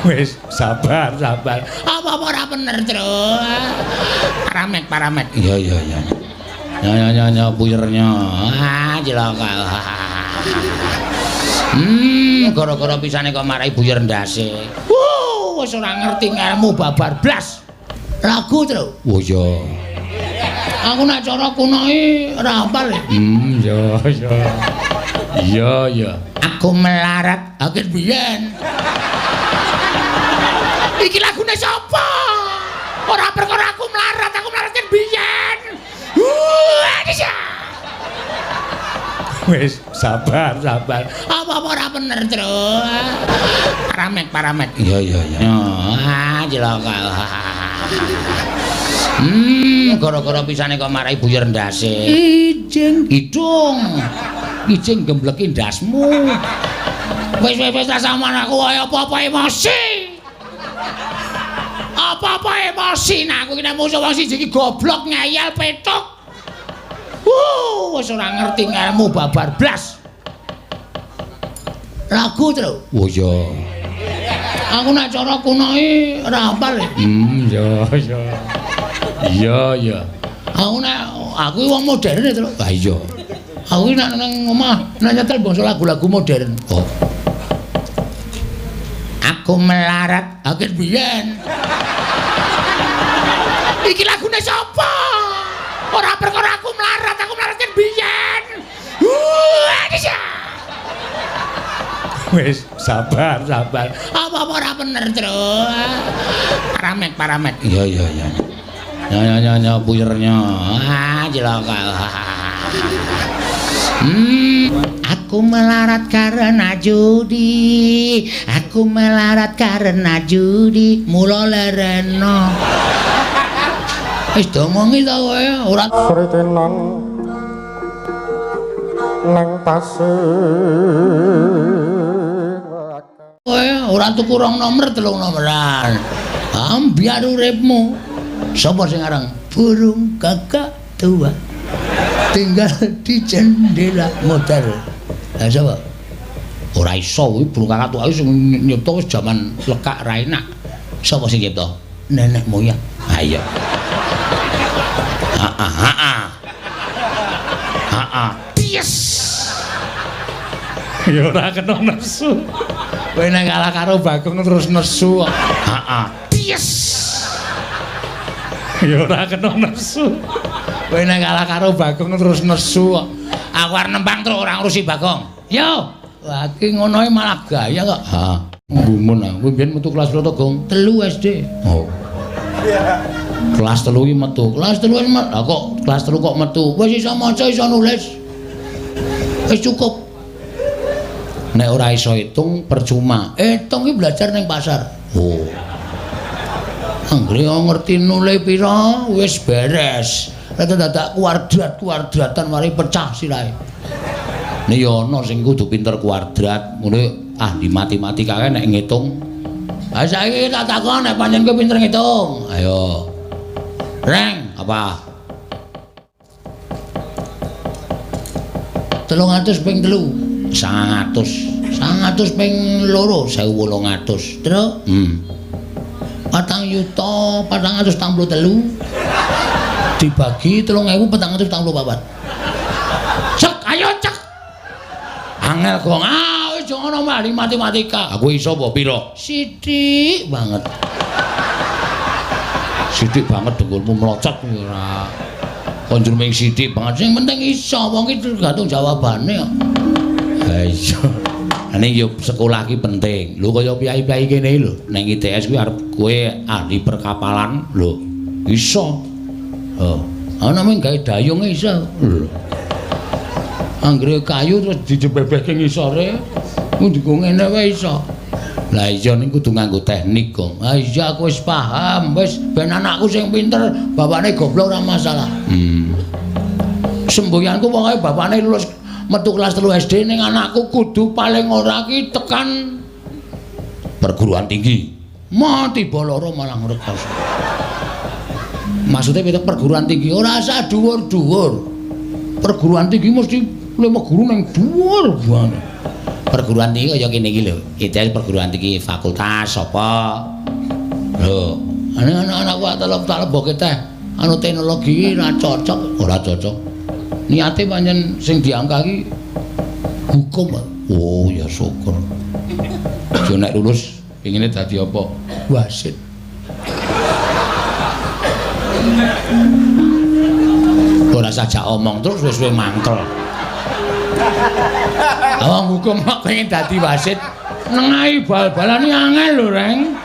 Wis sabar, sabar. Apa-apa ora bener, Tru. Paramek, paramek. Iya, iya, iya. Ya, ya, ya, ya, puyernya. Ah, cilaka. Gara-gara pisane kok marai buyer ndase. Wuh, wis ora ngerti ngelmu babar blas. Lagu, Tru. Oh iya. Aku nek cara kuno iki ora hafal. Iya, iya. Iya, iya. Aku melarat akhir biyen. Iki lagune sapa? Ora perkara aku melarat kan biyen. Wis sabar, sabar. Apa-apa ora bener, Tru. Paramek, paramek. Iya, iya, iya. Ah, cilaka. Gara-gara pisane kok marai buyer ndase. Ijing hidung. Ijing gembleki ndasmu. Wis wis wis sampean aku kaya apa-apa emosi. Apa-apa emosi nah aku iki nek musuh wong siji iki goblok ngeyel petuk. Wis ora ngerti ngelmu babar blas. Lagu, Tru. Oh iya. Aku nek cara kuno iki ora hafal. Iya, iya. Iya, iya. Aku nek aku wong modern, Tru. Ha iya. Aku nek nang omah nek nyetel bangsa lagu-lagu modern. Oh. Aku melarat akhir biyen. Iki lagune sapa? Ora perkara aku melarat kan biyen. Wis sabar, sabar. Apa-apa ora bener, Tru. Paramek, paramek. Iya, iya, iya. Ya, ya, ya, ya, puyernya. Ah, cilaka. Aku melarat karena judi. Aku melarat karena judi. Mula lereno. Wis diomongi ta kowe ora Sritenan nang pasir kowe ora tuku rong nomor telung nomoran. Ambyar uripmu. Sapa sing aran? Burung gagak tua tinggal di jendela modar. Lah sapa? Ora iso kuwi burung kakak tua sing nyipta wis jaman lekak ra enak. Sapa sing nyipta? Nenek moyang. Ha iya. Ha ha. Ha ha. Yes. Ya ora kena nesu. Kowe nek kalah karo Bagong terus nesu kok. Ha ha. Yes. Ya ora kena nesu. Kowe nek kalah karo Bagong terus nesu kok. Aku arep nembang terus ora ngurusi Bagong. Yo. Wah, iki ngono malah gaya kok. Ha. Gumun aku biyen metu kelas piro to, Gong? 3 SD. Oh. Kelas 3 iki metu. Kelas 3 iki metu. Lah kok kelas 3 kok metu? Wis iso maca, iso nulis. Wis cukup. Nek ora iso hitung percuma. Hitung iki belajar ning pasar. Oh. Anggere ngerti nule pira wis beres. Nek dadak kuadrat-kuadratan mari pecah sirahe. Nek ya ana sing kudu pinter kuadrat, ngene ahli matematika kae nek ngitung. Ha saiki tak takon nek pancen kowe pinter ngitung. Ayo. Reng, apa? 300 ping 3, 900. 900 ping 2, 1800. Terus? 4.443 dibagi 3.444. Cek, ayo cek. Angel gong. Ah, wis ngono mari matematika. Aku iso apa pira? Sithik banget. Sithik banget dengkulmu mlocot ora. Konjur ming sithik banget. Sing penting iso, wong iki tergantung jawabane kok. Ha iya. Ning yo sekolah ki penting. Lho kaya piyai-piyai kene lho, ning ITS kuwi arep kowe ahli perkapalan lho. Iso. Oh, ana mung gawe dayung iso. Lho. Anggere kayu terus dijebebehke ngisore, ndiko ngene wae iso. Lah iya ning kudu nganggo teknik, Gong. Ha iya aku wis paham, wis ben anakku sing pinter, bapakne goblok ora masalah. Semboyanku pokoke bapakne lulus metu kelas 3 SD ning anakku kudu paling ora ki tekan perguruan tinggi. Mati loro malah ngrekoso. Maksudnya piye perguruan tinggi? Ora usah dhuwur-dhuwur. Perguruan tinggi mesti lima guru ning dhuwur buane. Perguruan tinggi kaya kene iki lho. ITS perguruan tinggi fakultas apa? Lho, anak-anakku tak leboke teh anu teknologi iki ora cocok, ora cocok. Niate pancen sing diangka iki hukum. Oh ya syukur. Aja nek lulus pengine dadi apa? Wasit. Ora sajak omong terus wis suwe mangkel. Wong hukum kok pengen dadi wasit, nengahi bal-balan iki angel lho, Reng.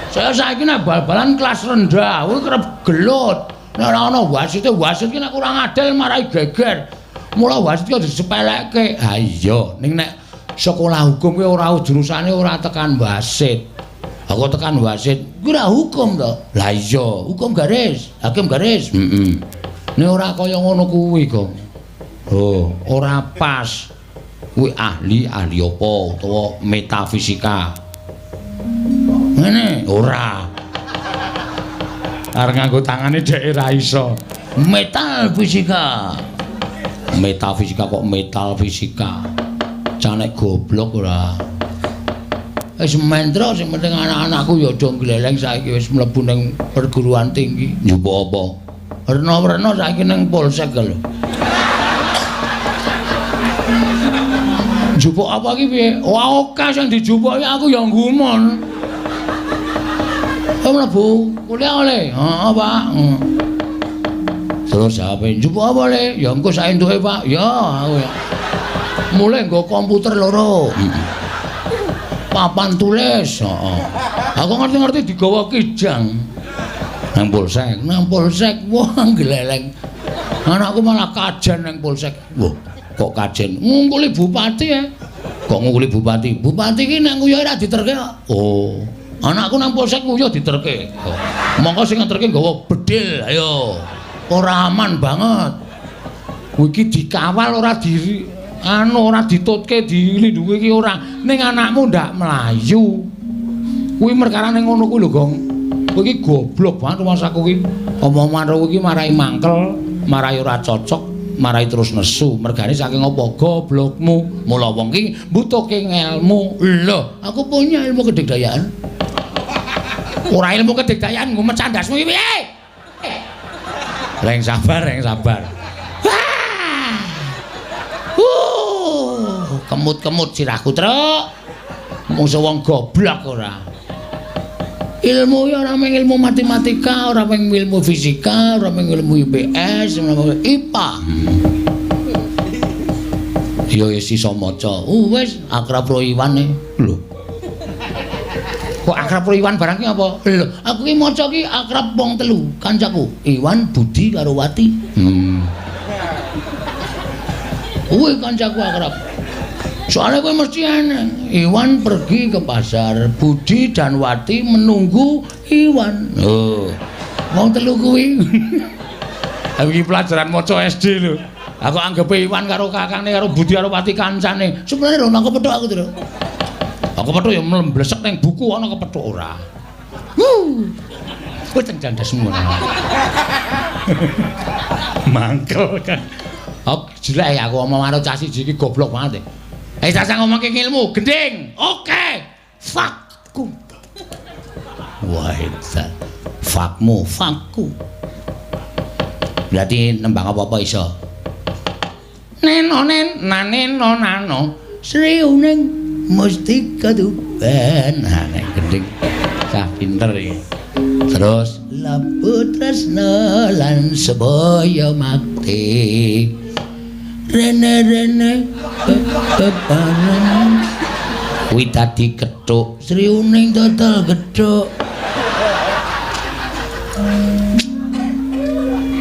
Saya saiki nek bal-balan kelas rendah, kuwi kerep gelut. Nek ora ana wasite, wasit ki nek kurang adil marai geger. Mula wasit ki aja disepelekke. Ha iya, ning nek sekolah hukum kuwi ora jurusane ora tekan wasit. Aku tekan wasit, kuwi ora hukum to. Lah iya, hukum garis, hakim garis. Heeh. Nek ora kaya ngono kuwi kok. Oh, ora pas. Kuwi ahli apa utawa metafisika. Ngene ora. Arep nganggo tangane dheke ra iso. Metal fisika. Metafisika kok metal fisika. Canek goblok ora. Wis mentro sing penting anak-anakku ya aja gleleng saiki wis mlebu ning perguruan tinggi. Njupuk apa? Werna-werna saiki ning polsek lho. Njupuk apa iki piye? Wah, oke sing dijupuk iki aku ya nggumun. Mlebu kuliah oleh. Heeh, Pak. Terus jawabe, "Njupuk apa, Le?" "Ya engko sak entuke, Pak." "Ya, aku ya." Mulai nggo komputer loro. Papan tulis, heeh. Aku ngerti-ngerti digawa kijang. Nang polsek, wah gleleng. Anakku malah kajen nang polsek. Wah, kok kajen? Ngungkuli bupati ya. Kok ngungkuli bupati? Bupati ki nek nguyuh ora diterke kok. Oh. Anakku nang polsek nguyuh diterke. Oh. Mongko sing ngeterke nggawa bedil, ayo. Ora aman banget. Kuwi iki dikawal ora di anu ora ditutke dilindungi iki ora. Ning anakmu ndak mlayu. Kuwi perkarane ngono kuwi lho, Gong. Kowe iki goblok banget rumangsaku iki. Omongan karo iki marai mangkel, marai ora cocok, marai terus nesu. Mergane saking apa goblokmu. Mula wong iki mbutuhke ngelmu. Lho, aku punya ilmu kedigdayaan. Ora ilmu kedigdayaan nggo mecah ndasmu iki piye? Reng sabar, reng sabar. Kemut-kemut sirahku, Truk. Mungsu wong goblok ora. Ilmu ya ora mung ilmu matematika, ora mung ilmu fisika, ora mung ilmu IPS, ora mung IPA. Ya wis iso maca. Wis akrab ro Iwan e. Lho. Kok akrab ro Iwan barang ki apa? Lho, aku ki maca ki akrab wong telu, kancaku. Iwan, Budi karo Wati. Kuwi kancaku akrab. Soalnya kowe mesti aneh. Iwan pergi ke pasar, Budi dan Wati menunggu Iwan. Oh. Wong telu kuwi. Aku iki pelajaran maca SD lho. Aku anggepe Iwan karo kakane karo Budi karo Wati kancane. Sebenarnya lho kepethuk aku to. Aku kepethuk ya mlesek ning buku ana kepethuk ora. Wuh. Kowe cendandasmu. Mangkel kan. Oh, jelek aku omong karo cah siji iki goblok banget. Eh, cah ngomongke ilmu, gending. Oke. Fakku. Wah, hebat. Fakmu, fakku. Berarti nembang apa-apa iso. Neno nen naneno nano Sri Uning Mustika Tuban. Nah, nek gending cah pinter iki. Terus labu tresna lan sebaya makti. Rene-rene bebaran kuwi dadi gethuk Sri Uning dodol gethuk.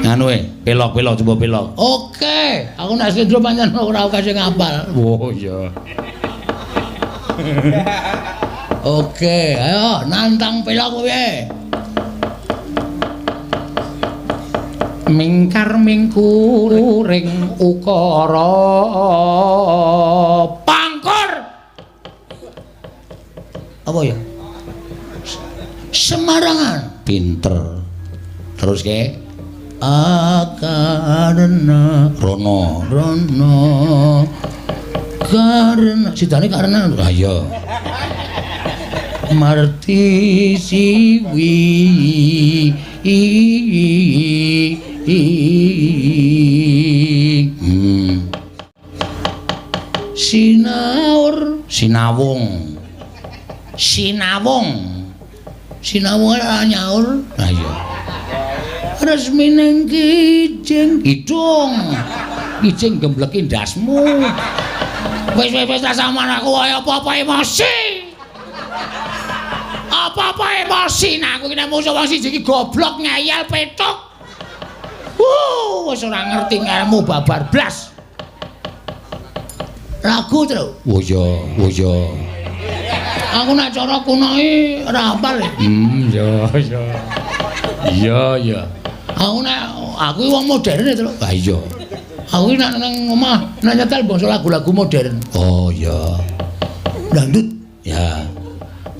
Anu pelok-pelok coba pelok. Oke, aku nek slendro pancen ora akeh sing ngapal. Oh iya. Oke, ayo nantang pelok kowe. Mingkar mingkuring ukara pangkur. Apa ya? Semarangan. Pinter. Terus ke akarena rono rono Karena sidane karena. Ah iya. Marti siwi i. Sinaur, sinawung. Sinawung. Sinawung ora nyaur. Ah iya. Resmi ning kijing kidung. Kijing gembleki ndasmu. Wis wis wis sampean aku kaya apa-apa emosi. Apa-apa emosi nah aku iki nek musuh wong siji iki goblok ngeyel petuk. Wis ora ngerti ngelmu babar blas. Lagu terus. Oh iya, oh iya. Aku nek cara kuno iki ora hafal. Iya, iya. Iya, iya. Aku nek aku wong modern e, Truk. Ha iya. Aku iki nek nang omah nek nyetel bangsa lagu-lagu modern. Oh iya. Dangdut. Ya.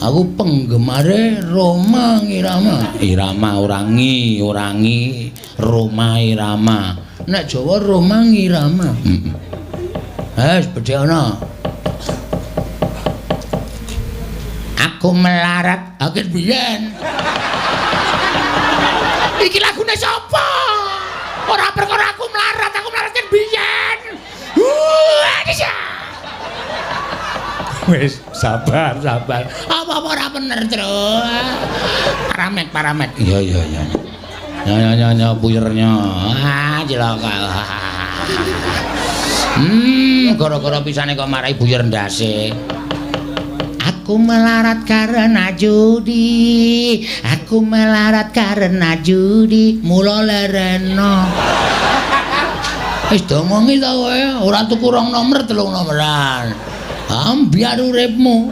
Aku penggemare Rhoma Irama. Irama ora ngi, ora ngi, Rhoma Irama. Nek Jawa Rhoma Irama. Heeh. Wes bedhekana. Aku melarat akeh biyen. Iki lagune sapa? Ora perkara aku melarat kan biyen. Wis sabar, sabar. Apa-apa ora bener, Truk. Paramek, paramek. Iya, iya, iya. Nyo nyo nyo puyernya. Ah, cilaka. Gara-gara pisane kok marai buyer ndase. Aku melarat karena judi, aku melarat karena judi, mula lereno. Wis domongi ta kowe, ora tuku rong nomor, telung nomoran. Ambyar uripmu.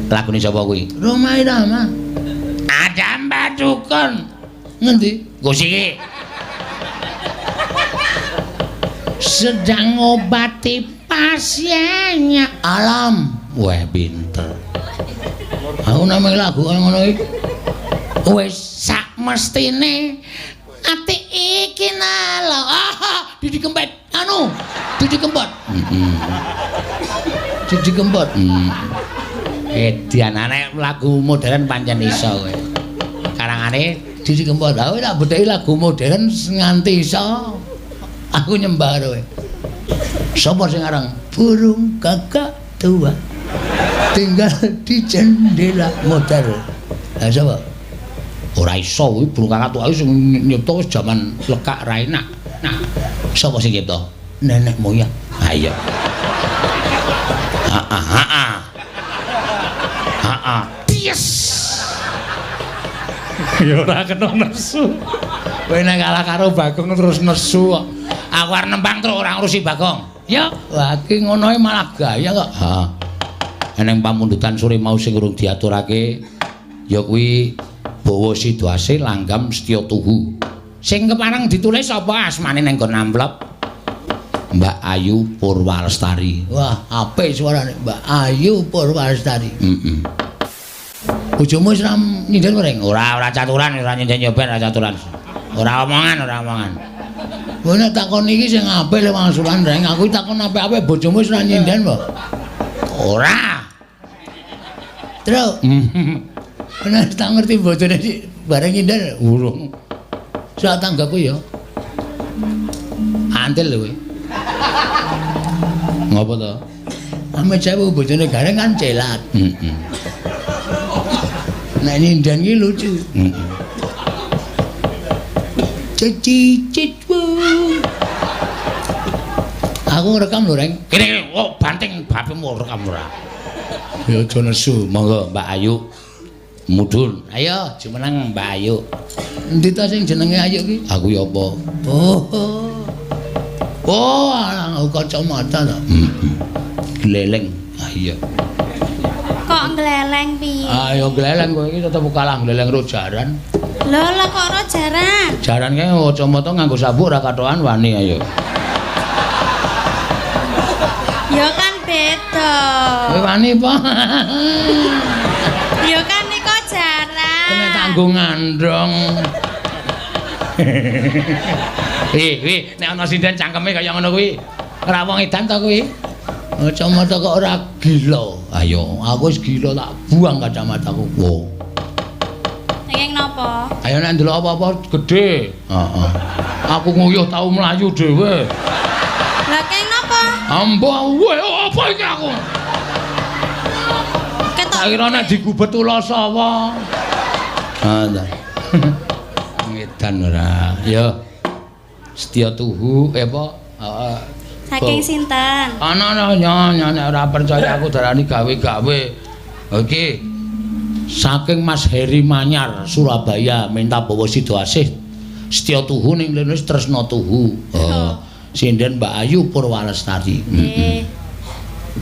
Lagune sapa kuwi? Rhoma Irama. Ada Mbak Dukun. Ngendi? Gus iki. Sedang ngobati pasiennya. Alam. Wah, pinter. Aku namanya lagu kaya ngono iki. Wis sak mestine ati iki nalo. Ah, Didi Kempot. Anu, Didi Kempot. Heeh. Didi Kempot. Edian nek lagu modern pancen iso kowe. Karangane Didi Kempot. Aku tak bedheki lagu modern nganti iso. Aku nyembah kowe. Sapa sing aran? Burung gagak tua tinggal di jendela motor. Lah sapa? Ora iso kuwi burung kakak tua sing nyipta wis jaman lekak ra enak. Nah, sapa sing nyipta? Nenek moyang. Ha iya. Ha ha ha. Ha ha. Yes. Ya ora kena nesu. Kowe nek kalah karo Bagong terus nesu kok. Aku arep nembang terus ora ngurusi Bagong. Ya, wah iki ngono malah gaya kok. Ha. Eneng pamundutan sore mau sing urung diaturake ya kuwi Bawa Sidoase langgam setya tuhu. Sing kepareng ditulis apa asmane nang nggon amplop? Mbak Ayu Purwalestari. Wah, apik suarane Mbak Ayu Purwalestari. Heeh. Bojomu wis ora nyinden reng? Ora, ora caturan, ora nyinden yo ben ora caturan. Ora omongan, ora omongan. Kowe nek takon iki sing apik lho wangsulan reng, aku takon apik-apik bojomu wis ora nyinden apa? Ora. Truk. Nek tak ngerti bojone bareng nyinden urung. Sak tanggaku ya. Antil lho kowe. Ngopo to? Amit sewu bojone gareng kan celat. Heeh. Nek nyinden ki lucu. Heeh. Cicit. Aku ngrekam lho, Reng. Kene kok banting bapemu rekam ora. Ya aja nesu, monggo Mbak Ayu. Mudhun. Ayo jumeneng Mbak Ayu. Endi ta sing jenenge Ayu ki? Aku ya apa? Oh. Oh, aku kacamata ta. Heeh. Gleleng. Ah iya. Kok gleleng piye? Ayo gleleng kowe iki tetep kalah gleleng ro jaran. Lho, lho kok ro jaran? Jaran kae kacamata nganggo sabuk ora katokan wani ayo. Ya kan beda. Kowe wani apa? Ya kan nika jaran. Kena tanggung ngandong. Wi, nek ana sinden cangkeme kaya ngono kuwi. Ora wong edan ta kuwi? Kacamata kok ora gila. Ayo, aku wis gila tak buang kacamataku. Wo. Nanging napa? Ayo nek ndelok apa-apa gedhe. Heeh. Aku nguyuh tau mlayu dhewe. Lah keng napa? Ambo kowe apa iki aku? Ketok. Tak kira nek digubet ula sawa. Ha ta. Ngedan ora. Ya. Setya tuhu apa? Heeh. Saking sinten? Ana ana nya nek ora percaya aku darani gawe-gawe. Oke. Saking Mas Heri Manyar Surabaya minta bawa Sido Asih Setya Tuhu ning lene Tresna Tuhu. Oh. Sinden Mbak Ayu Purwalestari. Nggih.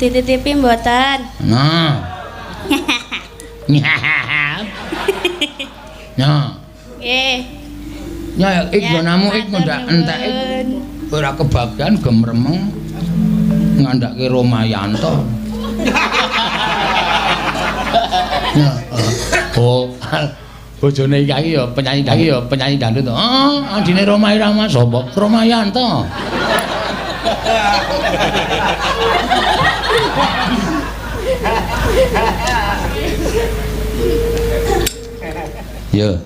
Dititipi mboten? Nah. Nah. Nggih. Ya iki gonamu iki ndak entek ora kebagian gemremeng ngandhake Romayanto. Ya. Oh, bojone iki ya penyanyi iki ya penyanyi dangdut. Oh, adine Roma Irama sapa? Romayanto. Ya.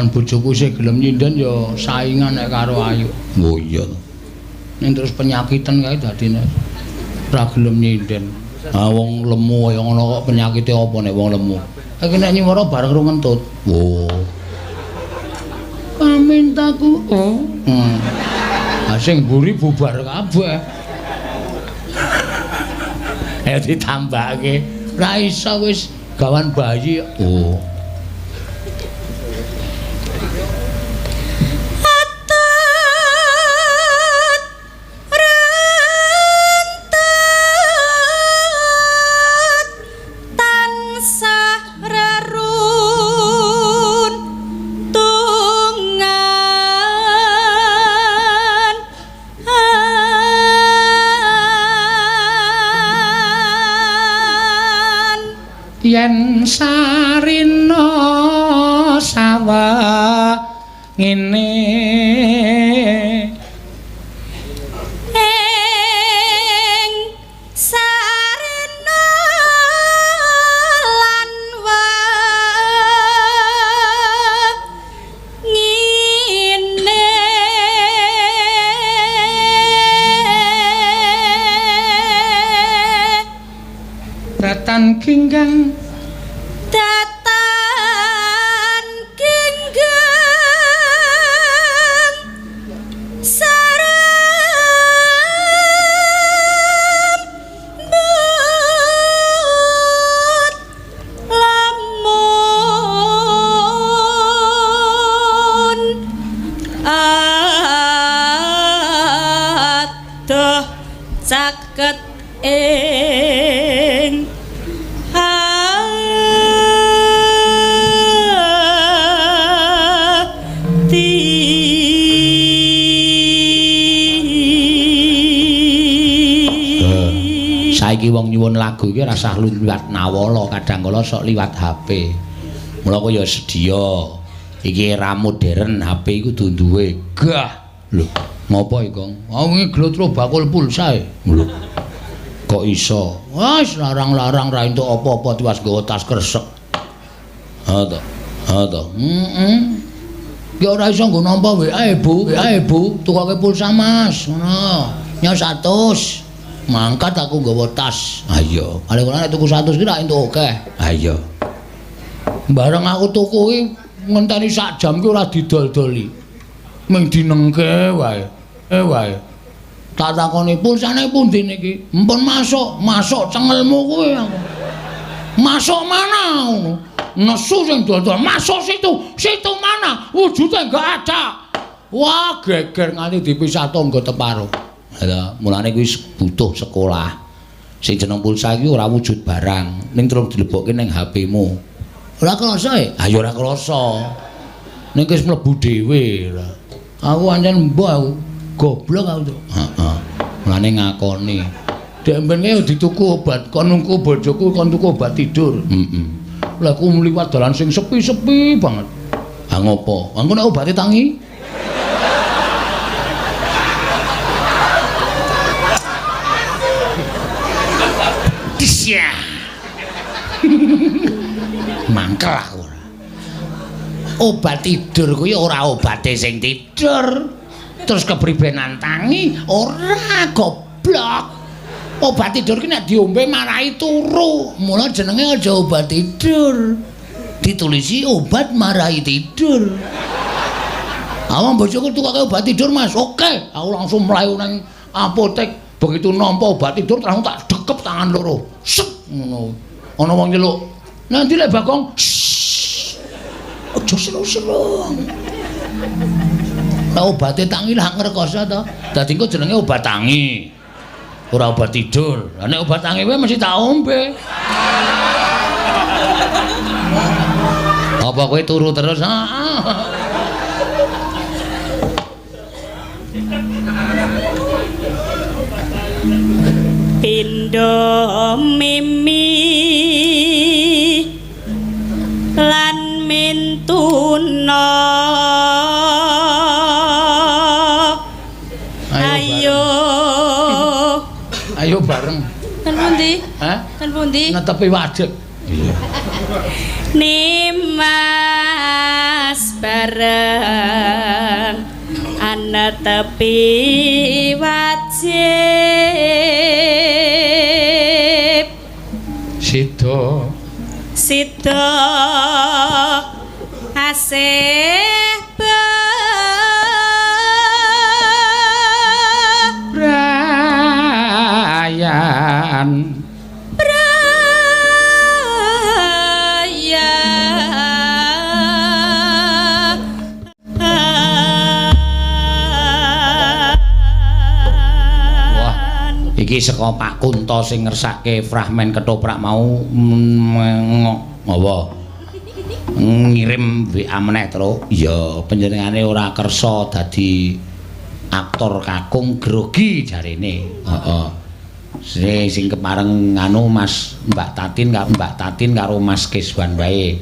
Bojoku sing gelem nyinden ya saingan nek karo Ayu. Oh iya. Ning terus penyakitan kae dadine ora gelem nyinden. Ah wong lemu kaya ngono kok penyakite apa nek wong lemu. Iki nek nyuwara bareng ro ngentut. Oh. Pamintaku. Oh. Ah sing mburi bubar kabeh. Ayo ditambahke. Ora iso wis gawan bayi. Oh. Yen sarina sawah ngene ing sarina lan wengine datan ginggang caket ing ati. Saiki wong nyuwun lagu iki rasah liwat nawala, kadang kala sok liwat HP. Mula kok ya sedia. Iki era modern, HP iku kudu duwe. Gah. Lho, ngopo iki, Kong? Ah wingi glotro bakul pulsa e. Lho. Kok iso? Wis larang-larang ra entuk apa-apa tiwas nggawa tas kresek. Ha to. Ha to. Heeh. Ya ora iso nggo nampa WA, Bu. WA, Bu. Tukoke pulsa, Mas. Ngono. Nya 100. Mangkat aku nggawa tas. Ha iya. Paling ora nek tuku 100 ki ra entuk akeh. Ha iya. Bareng aku tuku ki ngenteni sak jam ki ora didol-doli. Ming dinengke wae. Wae. Tak takoni pulsane pundi niki? Mpun masuk, masuk cengelmu kuwi aku. Masuk mana ngono? Nesu sing dodol, masuk situ. Situ mana? Wujude enggak ada. Wah, geger nganti dipisah tangga teparo. Lha, mulane kuwi butuh sekolah. Sing jeneng pulsa iki ora wujud barang, ning terus dilebokke ning HP-mu. Ora krasa e? Ha ya ora krasa. Ning wis mlebu dhewe. Aku ancen mbah aku goblok aku to. Heeh. Mulane ngakoni. Dek mben kae dituku obat kon nungku bojoku kon tuku obat tidur. Heeh. Lah aku mliwat dalan sing sepi-sepi banget. Ha ngopo? Engko nek obate tangi. Disya. Mangkel aku ora. Obat tidur kuwi ora obate sing tidur. Terus kepribenan tangi ora goblok. Obat tidur ki nek diombe marai turu. Mula jenenge aja obat tidur. Ditulisi obat marai tidur. Awang bojoku tukake obat tidur, Mas. Oke, aku langsung mlayu nang apotek. Begitu nampa obat tidur langsung tak dekep tangan loro. Set ngono. Ana wong nyeluk. Nanti lek Bagong. Aja seru-seru. Lah obate tangi lah ngrekoso to. Dadi engko jenenge obat tangi. Ora obat tidur. Lah nek obat tangi kowe mesti tak ombe. Apa kowe turu terus? Heeh. Pindho mimi lan mintuna. Ayo. Ayo bareng. Ten pundi? Hah? Ten pundi? Netepi wajik. Iya. Nimas bareng anetepi wajib. Sida. Sida asih brayan. Iki saka Pak Kunto sing ngersake fragmen ketoprak mau apa ngirim WA meneh terus. Iya, panjenengane ora kersa dadi aktor kakung grogi jarene. Heeh. Sing kepareng nganu Mas Mbak Tatin karo Mbak Tatin karo Mas Keswan wae.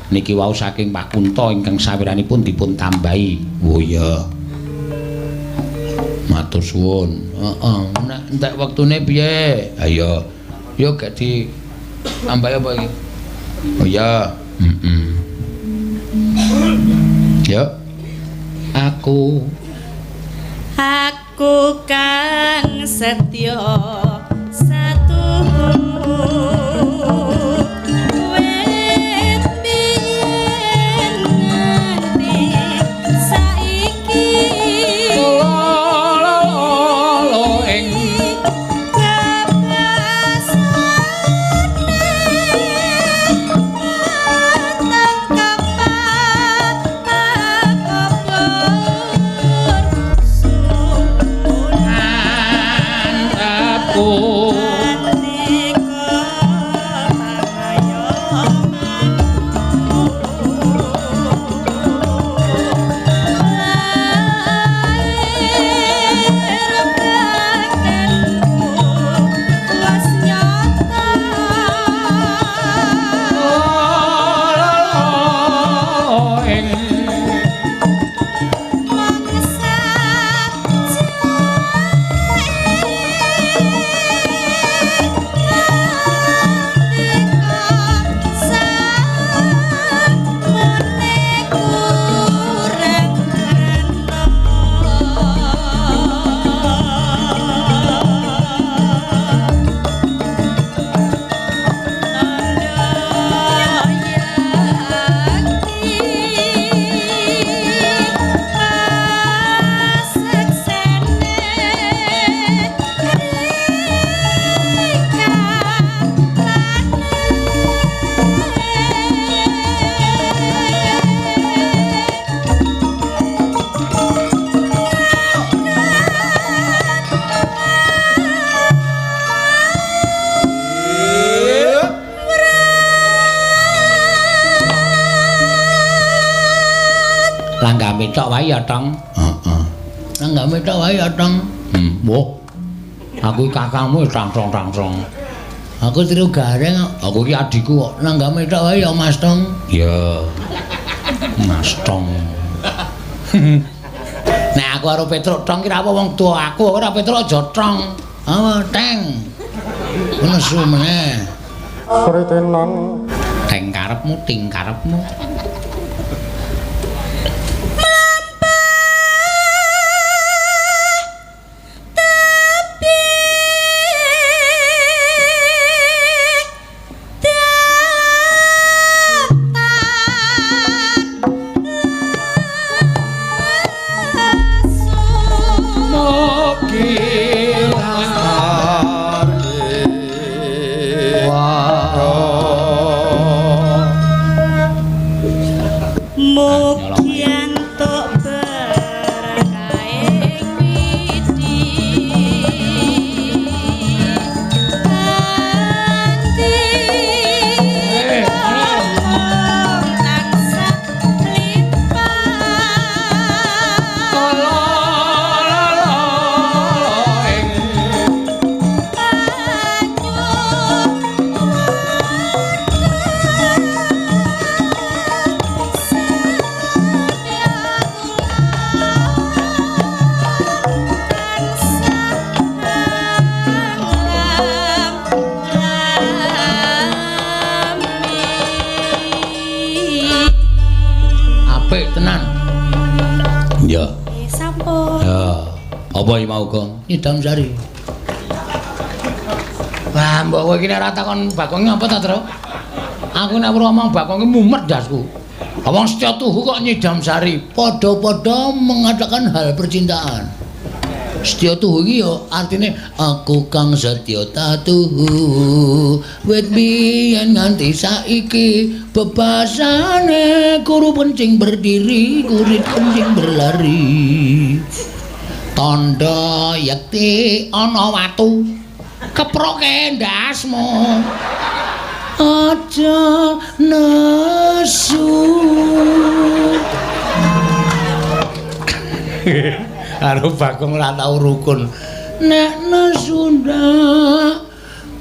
Niki wau saking Pak Kunto ingkang sawiranipun dipun tambahi. Oh iya. Matur suwun. Heeh, nek entek wektune piye? Ha iya. Yo gak di tambahi apa iki? Oh iya. Heeh. Yo. Aku kang setya satu wit biyen nganti saiki aku. Andika Langgame tok wae ya, Tong. Heeh. Langgame tok wae ya, Tong. Wah. Aku kakangmu tang-tong-tang-tong. Aku tiru gareng, aku iki adikku kok. Langgame tok wae ya, Mas Tong. Iya. Mas Tong. Nek aku karo Petruk Tong ki ra apa wong tuwa aku ora Petruk aja Tong. Apa teng. Nesu meneh. Kritenan. Teng karepmu, ting karepmu. Nyidam sari. Wah, mbok kowe iki nek ora takon Bagong apa ta, Tru? Aku nek ora ngomong Bagong ki mumet ndasku. Wong setya tuhu kok nyidam sari, padha-padha mengatakan hal percintaan. Setya tuhu iki ya artine aku kang setya tatuhu. Wit biyen nganti saiki bebasane kuru pencing berdiri, kurit kencing berlari. Tandha yekti ana watu keproke ndasmu aja nesu. Karo Bagong ora tau rukun. Nek nesu ndak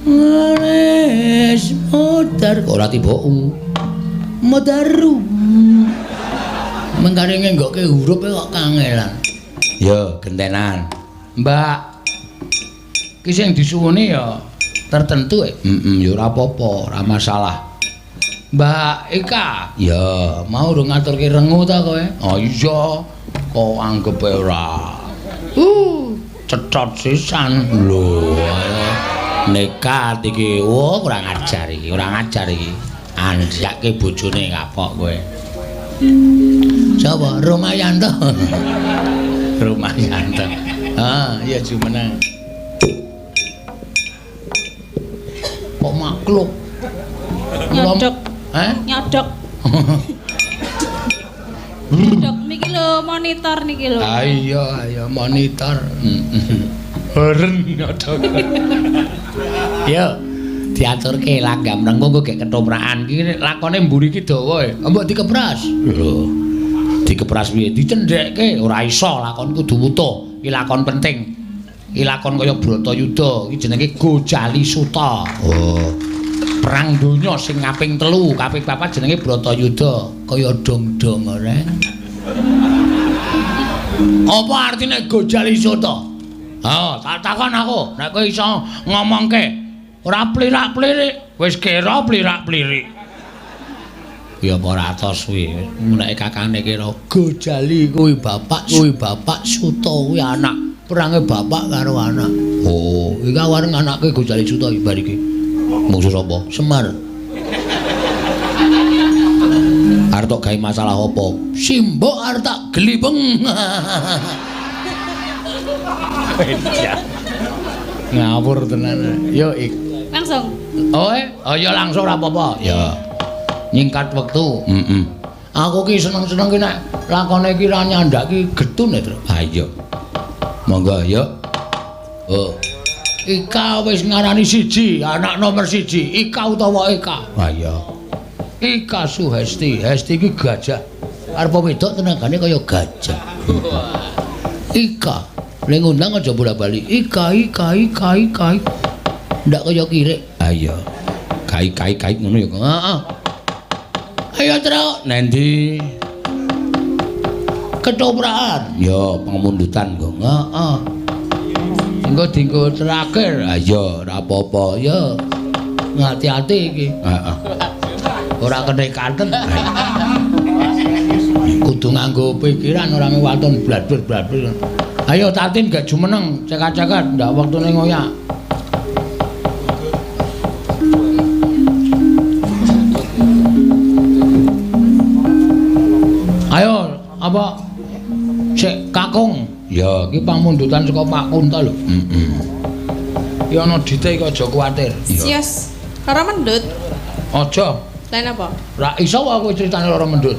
ngeres modar ora tiba u modaru mengkare ngenggokke hurup kok kangelan. Ya, gentenan. Mbak, ki sing disuwuni ya tertentu. Heeh, ya ora apa-apa, ora masalah. Mbak Ika, ya mau urung ngaturke rengu ta kowe? Oh iya, kok anggepe ora. Cecot sisan. Lho, nekat iki. Oh, kurang ajar iki, kurang ajar iki. Andhake bojone kapok kowe. Sapa? Romayanto. Romayanto. Ah, iya jumeneng. Kok makluk? Nyodok. Hah? Nyodok. Nyodok niki lho monitor niki lho. Ah iya, ayo monitor. Horen nyodok. Yo, diaturke langgam rengu engko gek ketoprakan. Iki lakone mburi iki dawa e. Mbok dikepras. Lho. Dikepras piye? Dicendhekke ora iso, lakon kudu wutuh. Iki lakon penting. Iki lakon kaya Bratayuda, iki jenenge Gojali Suta. Oh. Perang donya sing kaping 3, kaping 4 jenenge Bratayuda, kaya dong-dong ora. Apa artine Gojali Suta? Ha, tak takon aku, nek kowe iso ngomongke ora plirak-plirik, wis kira plirak-plirik. Ya apa ora atos kuwi, nek kakane kira Gojali kuwi bapak Suta kuwi anak, perange bapak karo anak. Oh, iki arep anake Gojali Suta iki bar iki. Mungsu sapa? Semar. Arep tok gawe masalah apa? Simbok arep tak glibeng. Ngawur tenan. Yo ik. Langsung. Oh, oh ya langsung ora apa-apa. Ya. Nyingkat wektu. Heeh. Aku ki seneng-seneng ki nek lakone ki ra nyandak ki getun ya, Tru. Ha iya. Monggo yo. Oh. Ika wis ngarani siji, anak nomor siji, Ika utawa Eka. Ha iya. Ika Suhesti, Hesti ki gajah. Arep wedok tenagane kaya gajah. Ika, le ngundang aja bola-bali. Ika ika ika ika. Ndak kaya kirik. Ha iya. Kai kai kai ngono ya. Heeh. Ayo Truk, nendi? Ketoprakan. Ya, pengemundutan kok. Heeh. Engko dienggo terakhir. Ha iya, ora apa-apa. Ya. Ngati-ati iki. Heeh. Ora kenekaten. Kudu nganggo pikiran ora waton bladber-bladber. Ayo Tatin gak jumeneng, cekat-cekat ndak wektune ngoyak. Ayo, apa? Sik kakung. Ya, iki pamundutan saka Pak Kunto lho. Heeh. Iki ana dite iki aja kuwatir. Sios. Lara mendut. Aja. Lain apa? Ra iso aku critane lara mendut.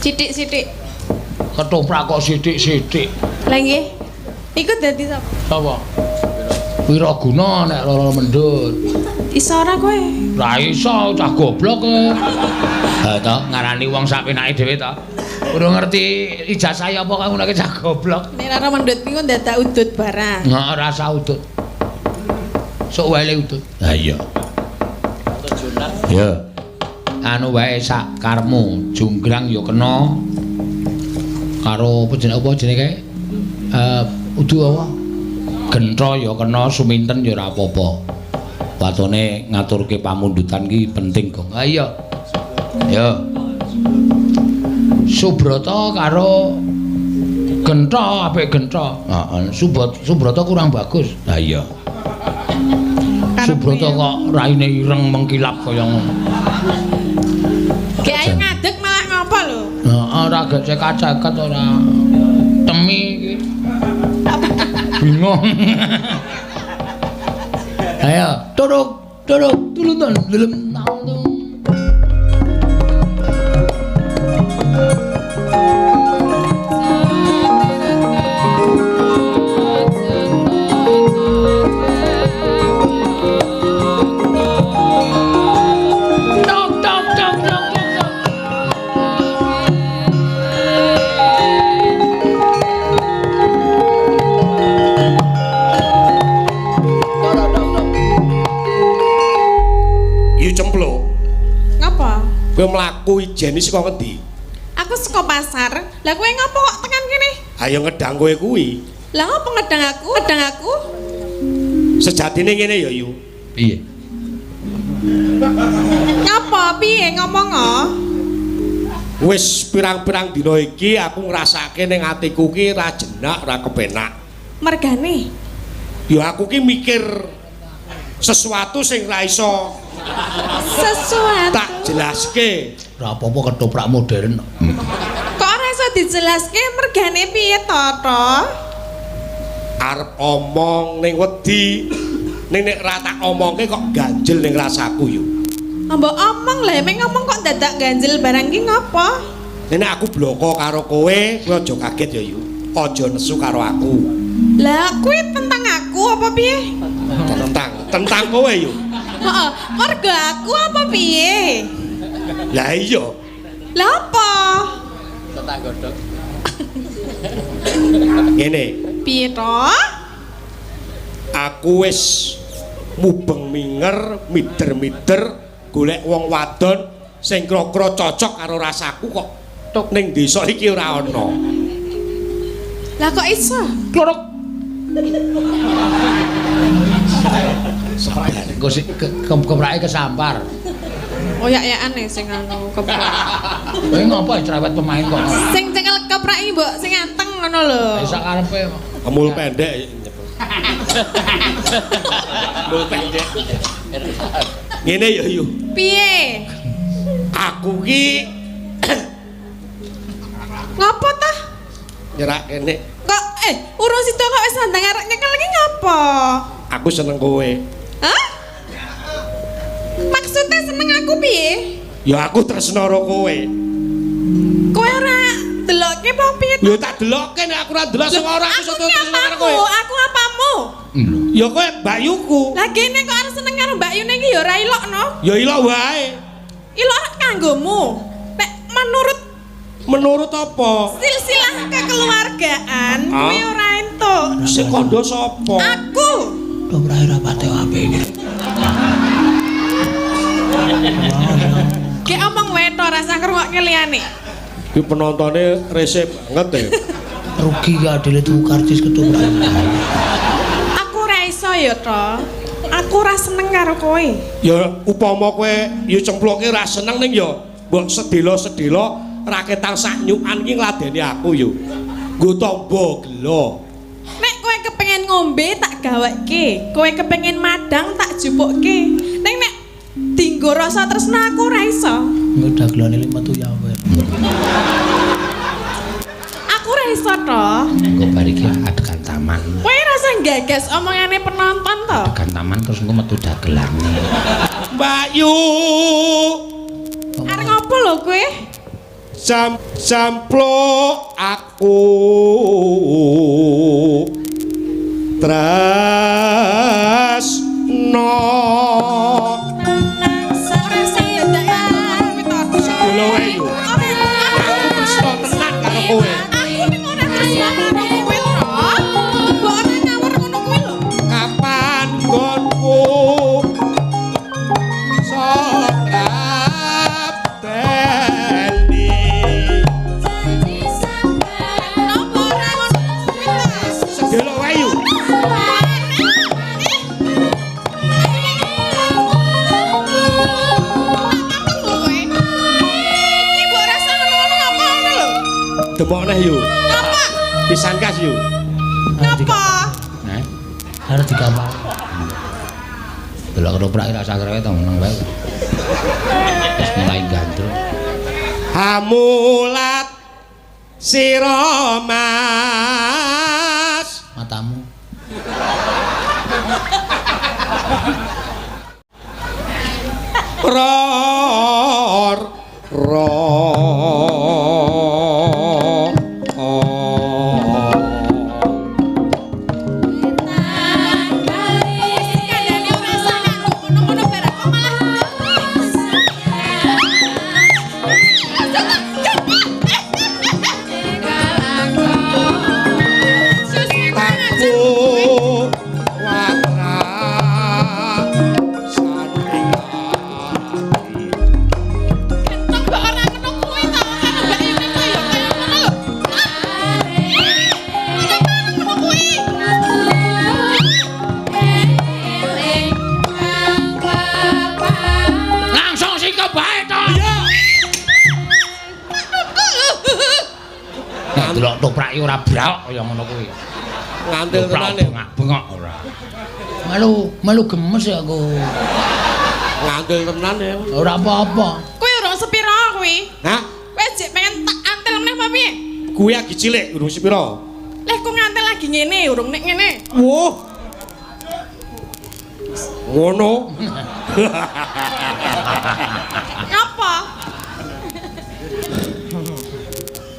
Sithik-sithik. Ketoprak kok sithik-sithik. Lah nggih. Iku dadi sapa? Sapa? Wiraguna nek lara mendut. Iso ora kowe? Ra iso, cah goblok kowe. Ha to, ngarani wong sak penake dhewe to. Urung ngerti ijazah apa kok ngono cah goblok. Nek lara mendut niku ndadak udut barang. Heeh, rasa udut. Sok wae le udut. Ha iya. Ya. Anu wae sak karepmu, junggrang ya kena. Karo apa jenenge kae? Udu apa? Gentha ya kena, suminten ya ora apa-apa. Watone ngaturke pamundutan ki penting, Gong. Ha iya. Ya. Subrata karo Gentha apik Gentha. Heeh, Subrata kurang bagus. Ha iya. Subrata kok raine ireng mengkilap kaya ngono. Gek ayo ngadeg malah ngopo lho? Heeh, ora gek cekat-ceket ora. Temi iki. Bingung. Ayo, turuk, turuk, tuluntan, lelem nang. Kowe mlaku ijeni saka ngendi? Aku saka pasar. Lah kowe ngopo kok tekan kene? Ayo ngedang kowe kuwi. Lah ngopo ngedang aku? Ngedang aku? Sejatine ngene ya, Yu. Piye? Ngopo piye ngomong oh? Wis pirang-pirang dina iki aku ngrasake ning atiku ki ra jenak, ra kepenak. Mergane? Ya aku ki mikir sesuatu sing ra iso sesuatu tak jelaske. Ora apa-apa ketoprak modern. Kok ora iso dijelaske mergane piye to, to? Arep omong ning wedi, ning nek ra tak omongke kok ganjel ning rasaku yo. Mbok omong lha mek ngomong kok dadak ganjel barang ki ngopo? Nek aku bloko karo kowe, kowe aja kaget ya, Yu. Aja nesu karo aku. Lah kuwi tentang aku apa piye? Tentang kowe yo. Heeh, mergo aku apa piye? Lah iya. Lah apa? Tentang godhog. Ngene. Piye to? Aku wis mubeng minger, mider-mider golek wong wadon sing kira-kira cocok karo rasaku kok tok ning desa iki ora ana. Lah kok iso? Klorok. Engko sik keprake kesampar. Oyak-oyakane sing anu keprak. Kowe ngopo cerewet pemain kok? Sing cekel keprak iki mbok sing anteng ngono lho. Sak karepe. Emul pendek. Emul pendek. Ngene ya, Yu. Piye? Aku ki ngopo ta? Nyerak kene. Kok urung sida kok wis sandang arek nyekel iki ngopo? Aku seneng kowe. Hah? Maksudnya seneng aku piye? Ya aku tresno karo kowe. Kowe ora delokke apa piye? Ya tak delokke nek aku ora delok sing ora aku iso tresno karo kowe. Aku apamu? Ya kowe mbakyuku. Lah kene kok arep seneng karo mbakyune iki ya ora ilok no? Ya ilok wae. Ilok kanggomu. Nek menurut Menurut apa? Silsilah kekeluargaan kuwi ora entuk. Sing kandha sapa? Aku. Ketoprak ora pati apik iki. Ki omong wae to ora usah ngrungokke liyane. Ki penontone rese banget ya. Rugi ya adile tuku karcis ketoprak. Aku ora iso ya to. Aku ora seneng karo kowe. Ya upama kowe ya cemploke ora seneng ning ya mbok sedela-sedela raketang sak nyukan ki ngladeni aku yo. Nggo tamba gela. Nek kowe kepengin ngombe tak gaweke, kowe kepengin madang tak jupukke. Ning nek dinggo rasa tresna aku ora iso. Engko dagelane metu ya kowe. Aku ora iso to. Engko bar iki adegan taman. Kowe rasa gagas omongane penonton to. Adegan taman terus engko metu dagelane. Mbak Yu. Arep ngopo lho kowe? Samplok aku tresno. Ora sing dadak kowe to. Sedelo wae yo. Aku tresno tenan karo kowe. Aku ning ora tresno karo kowe to. Mbok ora ngawur ngono kuwi lho. Kapan nggonku Napa ora ngono kuwi to? Sedelo wae yo. Demok neh yo. Napa? Pisan kas yo. Napa? Heh. Arep dikapal. Delok ketoprak ora usah krewet to meneng wae. Wis mulai gandrung. Hamulat sira Mas. Matamu. Ror ro. Kandhane ora usah nganggo ngono-ngono barang kok malah. Aku watra saning ati. Gentong kok ora ngono kuwi to, karo Mbak Yuni kok ya kaya ngono lho. Ora ngono kuwi. Langsung sikep bae to. Iya. Nek delok toprak iki ora braok kaya ngono kuwi. Ngantil Toprak tenan ya. bengak-bengok ora. Melu melu gemes ya aku. Ngantil tenan ya. Ora apa-apa. Kuwi urung sepiro kuwi? Hah? Kowe jek pengen tak antil meneh apa piye? Kuwi lagi cilik urung sepiro? Leh ku ngantil lagi ngene, urung nek ngene. Wuh. Ngono. Ngapa?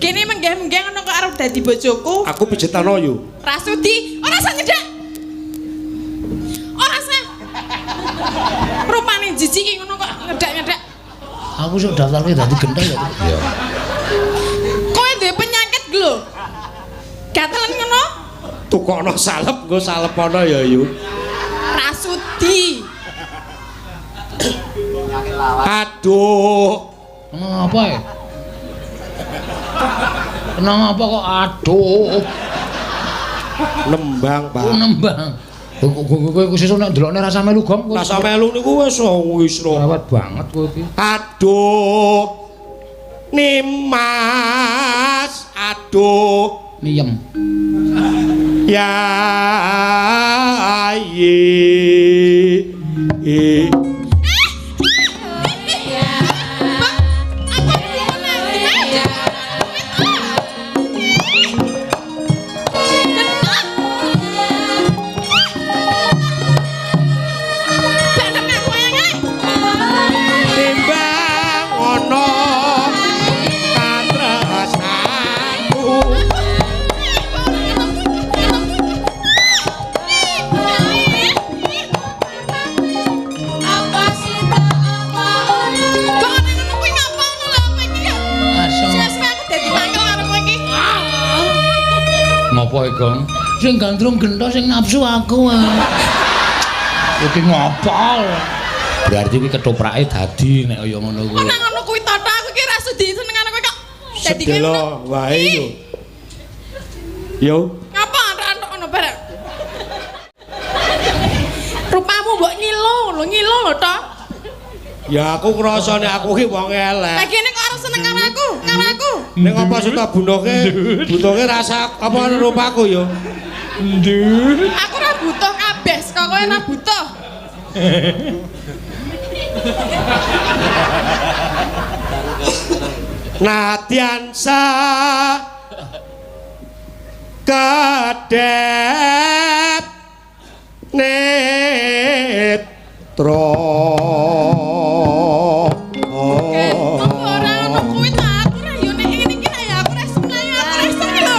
Gini menggeh-menggeh ngono kok arep dadi bojoku. Aku pijetano yo. Rasudi, ora usah nyedhak. Ora usah. Rupane jijik ngono kok ngedak-ngedak. Aku sok daftarke dadi genteng ya. Iya. Kowe duwe penyakit lho. Gatelen ngono? Tukokno salep, nggo salepono ya yu. Rasudi. Aduh. Kenapa ya? Kenapa kok aduh? Nembang, Pak. Oh, nembang. Kowe sesuk nek ndelokne rasa melu gong. Rasa melu niku wis wis Rawat banget kowe iki. Aduh. Nimas, aduh. Niyem. Ya ye. Timbang ana katresnanku. Ngopo e, Gong? Sing gandrung gento sing nafsu aku. Iki ngopo? Berarti kuwi ketoprake dadi nek kaya ngono kuwi. Nek ngono kuwi to aku ki ra sudi seneng karo kowe kok. Dadi kowe Sedelo wae yo. Yo. Ngapa antuk-antuk ngono bareng? Rupamu mbok ngilo lho, ngilo lho to. Ya aku ngrasa nek aku ki wong elek. Lah kene kok arep seneng karo aku, karo aku. Ning apa sita bunuhke, butuhke rasa apa rupaku yo. Ndur. Aku ora butuh kabeh, kok kowe ora butuh. Nadyan sa kadep netra. Ora ono kuwi ta, aku ora yo nek ngene iki ya aku ora seneng, aku ora iso iki lho.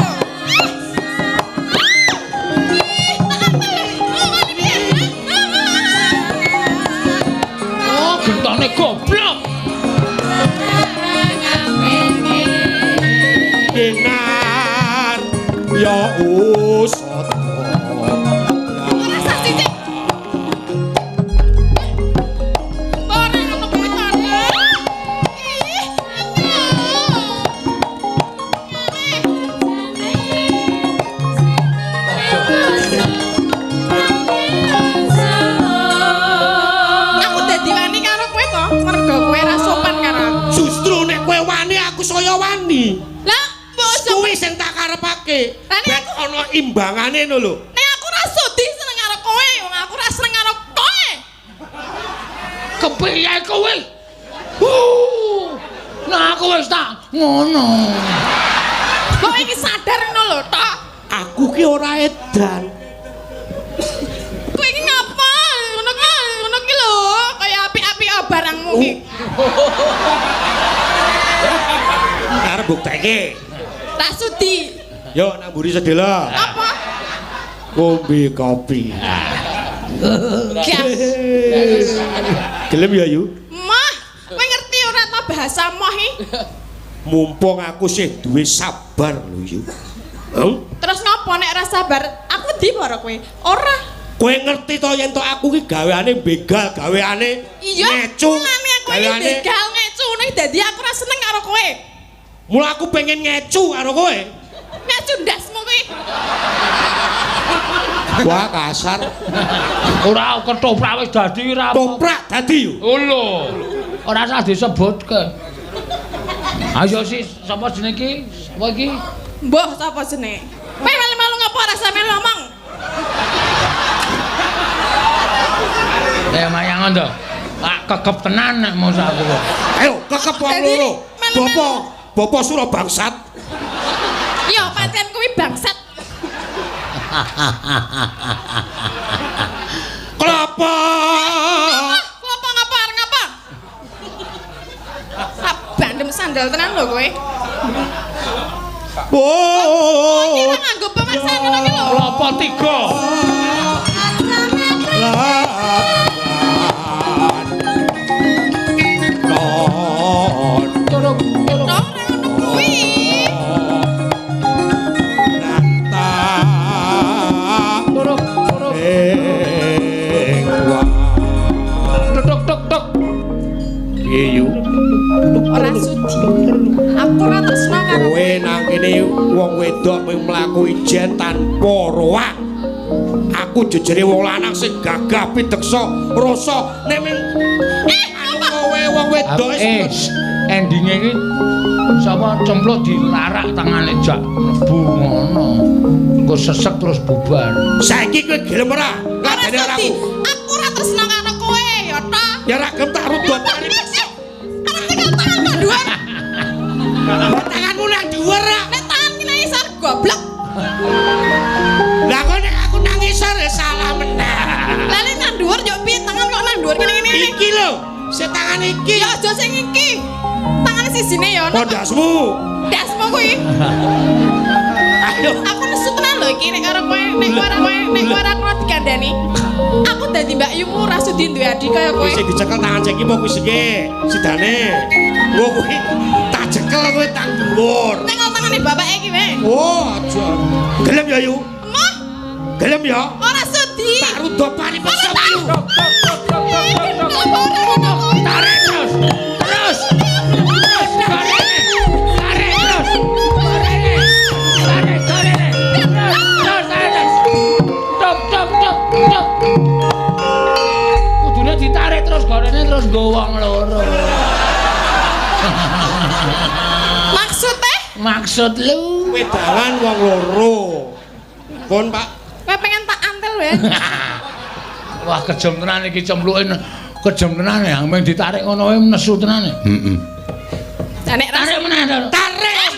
Oh, gentone goblok. Kinar ya usata. Ora sah sithik. Ora ono kuwi ta. Ih, aku dadi wani karo kowe to, mergo kowe ra sopan karo aku. Justru nek kowe wani aku saya wani. Lah, mbok ojo Kuwi sing tak karepake. Lah, nek Ben ana imbangane ngono lho. nek aku ra sudi seneng karo kowe, wong aku ra seneng karo kowe. Kepiye kowe? Nah aku wis tak ngono. Kok iki sadar ngono lho, tok. Aku ki ora edan. Kowe iki ngapa? Ngono ki, ngono ki lho, kaya apik-apik barangmu ki. Arep bukteke. Ra sudi. Yo nang mburi sedela. Apa? Ngombe kopi. Gas. Gelem ya, Yu? Mah, kowe ngerti ora ta bahasa moh iki? Mumpung aku sih duwe sabar lho, Yu. Hah? Terus ngopo nek ora sabar? Aku ndi para kowe? Ora. Kowe ngerti to yen to aku ki gaweane begal, gaweane Iya, ngecu. mulane aku iki begal ngecu ning dadi aku ora seneng karo kowe. Mula aku pengen ngecu karo kowe. Ngecu ndasmu kuwi. Wah, kasar. Ora ketoprak wis dadi ora apa. Toprak dadi yo. Oh lho. Ora usah disebutke. Ayo sih, sapa jenenge iki? Sapa iki? Mbah sapa jenenge? Kowe melu-melu ngapa ora sampe ngomong? Eh mayangon to. Tak kekep tenan nek mosok aku kok. Ayo kekep wong Dadi, loro. melu-melu. Bapak, Bapak Sura bangsat. Iya, pancen kuwi bangsat. Kelapa. Ngapa ngapa arep ngapa? Ah, bandem sandal tenan lho kowe. Oh. Iki ora nganggo pemaksaan ngono ki lho. Kelapa tiga. Non. Turuk, turuk. Ora ngono kuwi. Nata. Turuk, turuk. Ing wa. Tuk tuk tuk. Piye yu? Ora sudi. Aku ora tresno karo Kowe nang kene wong wedok mung mlaku ijen tanpa roak. Aku jejere wong lanang sing gagah pideksa rasa nek ming anu kowe wong wedok Eh, endinge iki sapa cempluk dilarak tangane jak mlebu ngono. Engko sesek terus bubar. Saiki kowe gelem ora? Ora Ladene ora sudi. aku. Aku ora tresno karo kowe, ya ta. Ya ra gelem tak rudot. Arep tekan tangan nang dhuwur. Tanganmu nang dhuwur ra. Nek tangan ki nang isor goblok. Lah kok nek aku nang isor ya salah meneh. Lah nek nang dhuwur yo piye tangan kok nang dhuwur ngene ngene. Iki lho, sing tangan iki. Ya aja sing iki. Tangan sijine ya ono. Pondasmu. Dasmu kuwi. Ayo. Aku nesu tenan lho iki nek karo kowe, nek ora kowe, nek ora kowe dikandani. Aku dadi Mbak Yumu ora sudi duwe adik kaya kowe. Kuwi sing dicekel tangan sing iki apa kuwi sing sidane. Engko kuwi tak cekel kowe tang dhuwur. Nek kok tangane bapake iki wae. Oh, aja. Gelem ya, Yu? Emoh, Gelem ya? ora sudi. Tak rudo paripeksa Yu. Tarik terus. Terus. Terus gorene. Tarik terus. Gorene. Tarik gorene. Terus, terus tarik. Tok tok tok tok. Kudune ditarik terus gorene terus nggo wong loro. Maksudnya? Maksud lu? Wedangan wong loro. Pun, Pak. Kowe pengen tak antel wae. Wah, kejem tenan iki cemluke. Kejem tenan ya, mung ditarik ngono wae nesu tenan. Heeh. Lah nek Tarik meneh. Tarik.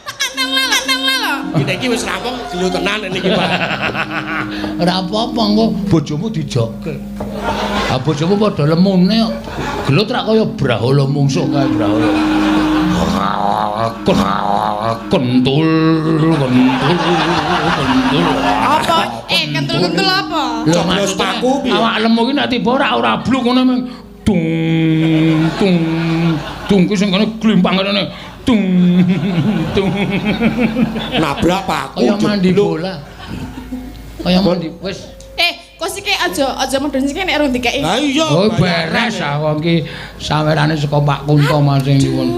Tak antel lah, antel lah lho. Kita iki wis rampung gelo tenan niki, Pak. Ora apa-apa engko bojomu dijoke. Ha bojomu padha lemune kok. Gelut rak kaya brahala mungsuh kae brahala. Kentul, kentul, kentul. Apa? Kentul-kentul apa? Lho Coblos paku piye? Awak lemu ki nek tiba ora ora bluk ngono mung dung dung dung ku sing kene glimpang kene dung dung. Nabrak paku. Kaya mandi jeblok. bola. Kaya mandi wis. Kok sik aja medun sik nek rung dikeki. Lah iya. Oh beres ah wong ki sawerane saka Pak Kunto Mas sing nyuwun.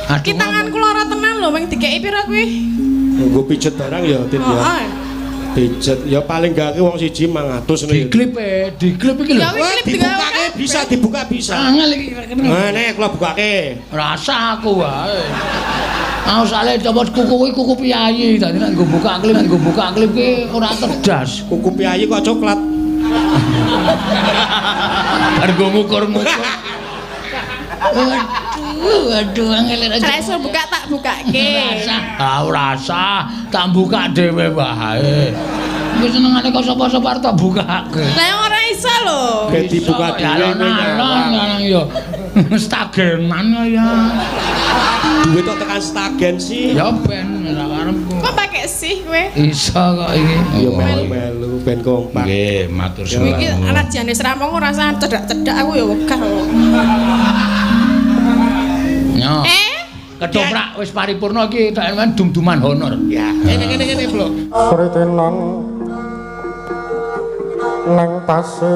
Aduh. Ki tanganku lara tenan lho, mung dikeki pira kuwi? Nggo pijet barang ya, Tin ya. Heeh. Pijet ya paling gak ki wong siji 500 ngene. Diklip diklip iki lho. Ya wis klip Dibukake bisa, dibuka bisa. Angel iki. Nah, nek kula bukake. Rasa aku wae. Aku sale copot kuku kuwi kuku piyayi, dadi nek nggo buka klip, nggo buka klip ki ora terdas. Kuku piyayi kok coklat. Bar nggo ngukur-ngukur. Waduh, waduh angel aja. Ora iso buka tak bukake. Rasa, ah ora usah, tak buka dhewe wae. Wis senengane kok sapa-sapa arep tak bukake. Lah ora iso lho. Ben dibuka dhewe lanang ya. Stagenan ya. Duit kok tekan stagen sih. Ya ben ora karepku. Kok pakai sih kowe? Iso kok iki. Ya melu-melu ben kompak. Nggih, matur Kowe iki anak jane wis rampung ora usah cedak-cedak aku ya wegah kok. Nyo. Ketoprak wis paripurna iki tak men dum-duman honor. Ya, ngene ngene ngene, Bro. Kritinan nang pasir.